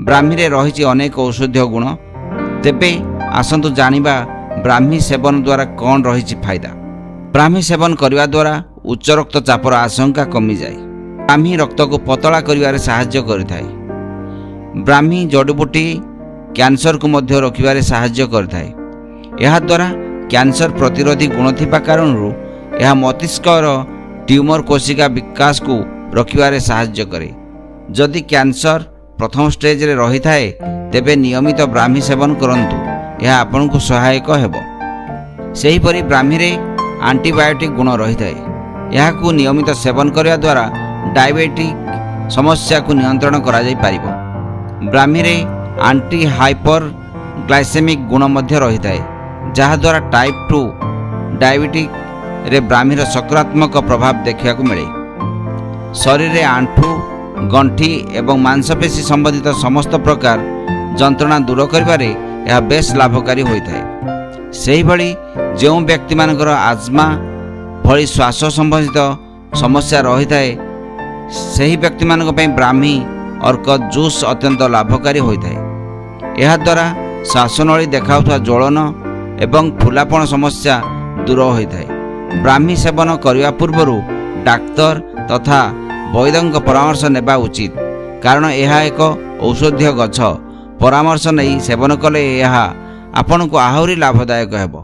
ବ୍ରାହ୍ମୀରେ ରହିଛି ଅନେକ ଔଷଧୀୟ ଗୁଣ। ତେବେ ଆସନ୍ତୁ ଜାଣିବା ବ୍ରାହ୍ମୀ ସେବନ ଦ୍ୱାରା କ'ଣ ରହିଛି ଫାଇଦା। ବ୍ରାହ୍ମୀ ସେବନ କରିବା ଦ୍ୱାରା ଉଚ୍ଚ ରକ୍ତଚାପର ଆଶଙ୍କା କମିଯାଏ। ବ୍ରାହ୍ମୀ ରକ୍ତକୁ ପତଳା କରିବାରେ ସାହାଯ୍ୟ କରିଥାଏ। ବ୍ରାହ୍ମୀ ଜଡ଼ିବୁଟି କ୍ୟାନ୍ସରକୁ ମଧ୍ୟ ରୋକିବାରେ ସାହାଯ୍ୟ କରିଥାଏ। ଏହାଦ୍ୱାରା କ୍ୟାନ୍ସର ପ୍ରତିରୋଧୀ ଗୁଣ ଥିବା କାରଣରୁ ଏହା ମସ୍ତିଷ୍କର ଟ୍ୟୁମର କୋଶିକା ବିକାଶକୁ ରୋକିବାରେ ସାହାଯ୍ୟ କରେ। ଯଦି କ୍ୟାନ୍ସର ପ୍ରଥମ ଷ୍ଟେଜରେ ରହିଥାଏ, ତେବେ ନିୟମିତ ବ୍ରାହ୍ମୀ ସେବନ କରନ୍ତୁ। ଏହା ଆପଣଙ୍କୁ ସହାୟକ ହେବ। ସେହିପରି ବ୍ରାହ୍ମୀରେ ଆଣ୍ଟିବାୟୋଟିକ୍ ଗୁଣ ରହିଥାଏ। ଏହାକୁ ନିୟମିତ ସେବନ କରିବା ଦ୍ୱାରା ଡାଇବେଟିକ୍ ସମସ୍ୟାକୁ ନିୟନ୍ତ୍ରଣ କରାଯାଇପାରିବ। ବ୍ରାହ୍ମୀରେ ଆଣ୍ଟି ହାଇପର ଗ୍ଲାଇସେମିକ୍ ଗୁଣ ମଧ୍ୟ ରହିଥାଏ, ଯାହାଦ୍ୱାରା ଟାଇପ୍ 2 ଡାଇବେଟିକ୍ରେ ବ୍ରାହ୍ମୀର ସକାରାତ୍ମକ ପ୍ରଭାବ ଦେଖିବାକୁ ମିଳେ। ଶରୀରରେ ଆଣ୍ଠୁ, ଗଣ୍ଠି ଏବଂ ମାଂସପେଶୀ ସମ୍ବନ୍ଧିତ ସମସ୍ତ ପ୍ରକାର ଯନ୍ତ୍ରଣା ଦୂର କରିବାରେ ଏହା ବେଶ୍ ଲାଭକାରୀ ହୋଇଥାଏ। ସେହିଭଳି ଯେଉଁ ବ୍ୟକ୍ତିମାନଙ୍କର ଆଜମା ଭଳି ଶ୍ୱାସ ସମ୍ବନ୍ଧିତ ସମସ୍ୟା ରହିଥାଏ, ସେହି ବ୍ୟକ୍ତିମାନଙ୍କ ପାଇଁ ବ୍ରାହ୍ମୀ ଅର୍କ ଜୁସ୍ ଅତ୍ୟନ୍ତ ଲାଭକାରୀ ହୋଇଥାଏ। ଏହାଦ୍ୱାରା ଶ୍ୱାସନଳୀ ଦେଖାଉଥିବା ଜ୍ୱଳନ ଏବଂ ଫୁଲାପଣ ସମସ୍ୟା ଦୂର ହୋଇଥାଏ। ବ୍ରାହ୍ମୀ ସେବନ କରିବା ପୂର୍ବରୁ ଡାକ୍ତର ତଥା ବୈଦ୍ୟଙ୍କ ପରାମର୍ଶ ନେବା ଉଚିତ, କାରଣ ଏହା ଏକ ଔଷଧୀୟ ଗଛ। ପରାମର୍ଶ ନେଇ ସେବନ କଲେ ଏହା ଆପଣଙ୍କୁ ଆହୁରି ଲାଭଦାୟକ ହେବ।